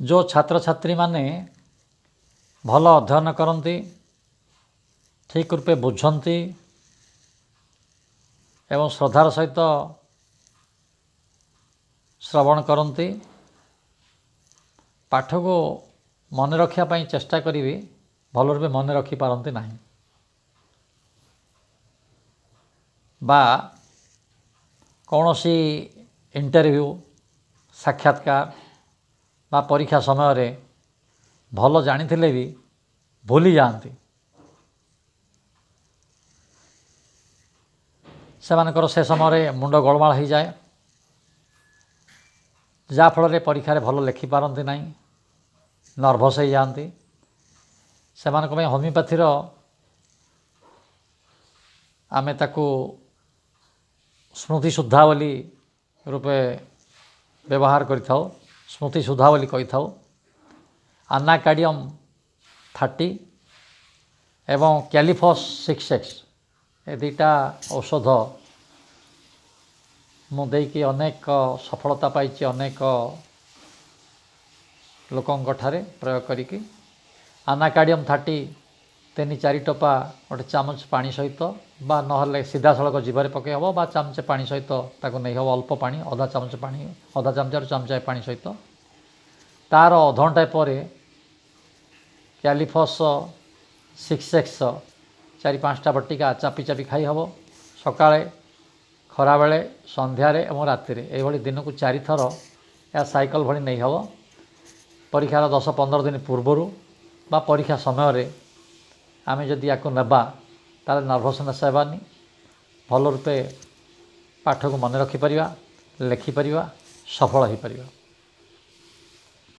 ଯେଉଁ ଛାତ୍ରଛାତ୍ରୀମାନେ ଭଲ ଅଧ୍ୟୟନ କରନ୍ତି, ଠିକ୍ ରୂପେ ବୁଝନ୍ତି ଏବଂ ଶ୍ରଦ୍ଧାର ସହିତ ଶ୍ରବଣ କରନ୍ତି, ପାଠକୁ ମନେ ରଖିବା ପାଇଁ ଚେଷ୍ଟା କରିବି ଭଲ ରୂପେ ମନେ ରଖିପାରନ୍ତି ନାହିଁ ବା କୌଣସି ଇଣ୍ଟରଭ୍ୟୁ, ସାକ୍ଷାତକାର ବା ପରୀକ୍ଷା ସମୟରେ ଭଲ ଜାଣିଥିଲେ ବି ଭୁଲି ଯାଆନ୍ତି। ସେମାନଙ୍କର ସେ ସମୟରେ ମୁଣ୍ଡ ଗୋଳମାଳ ହୋଇଯାଏ, ଯାହାଫଳରେ ପରୀକ୍ଷାରେ ଭଲ ଲେଖିପାରନ୍ତି ନାହିଁ, ନର୍ଭସ୍ ହୋଇଯାଆନ୍ତି। ସେମାନଙ୍କ ପାଇଁ ହୋମିଓପାଥିର ଆମେ ତାକୁ ସ୍ମୃତି ସୁଦ୍ଧା ବୋଲି ରୂପେ ବ୍ୟବହାର କରିଥାଉ, ସ୍ମୃତି ସୁଦ୍ଧା ବୋଲି କହିଥାଉ। ଆନାକାର୍ଡ଼ିୟମ୍ 30 ଏବଂ କ୍ୟାଲିଫସ୍ 6X, ଏ ଦୁଇଟା ଔଷଧ ମୁଁ ଦେଇକି ଅନେକ ସଫଳତା ପାଇଛି, ଅନେକ ଲୋକଙ୍କ ଠାରେ ପ୍ରୟୋଗ କରିକି। ଆନାକାର୍ଡ଼ିୟମ୍ 30 3-4 ଟୋପା ଗୋଟେ ଚାମଚ ପାଣି ସହିତ, ବା ନହେଲେ ସିଧାସଳଖ ଜିଭରେ ପକାଇ ହେବ, ବା ଚାମଚେ ପାଣି ସହିତ ତାକୁ ନେଇ ହେବ, ଅଳ୍ପ ପାଣି, ଅଧା ଚାମଚ ପାଣି, ଅଧା ଚାମଚରୁ ଚାମଚାଏ ପାଣି ସହିତ। ତା'ର ଅଧଘଣ୍ଟାଏ ପରେ କ୍ୟାଲିଫସ୍ 6X 4-5ଟା ବଟିକା ଚାପି ଚାପି ଖାଇ ହେବ, ସକାଳେ, ଖରାବେଳେ, ସନ୍ଧ୍ୟାରେ ଏବଂ ରାତିରେ। ଏଇଭଳି ଦିନକୁ 4 ଥର ଏହା ସାଇକେଲ ଭଳି ନେଇ ହେବ। ପରୀକ୍ଷାର 10-15 ଦିନ ପୂର୍ବରୁ ବା ପରୀକ୍ଷା ସମୟରେ ଆମେ ଯଦି ୟାକୁ ନେବା ତାହେଲେ ନର୍ଭସନେସ୍ ହେବାନି, ଭଲ ରୂପେ ପାଠକୁ ମନେ ରଖିପାରିବା, ଲେଖିପାରିବା, ସଫଳ ହୋଇପାରିବା।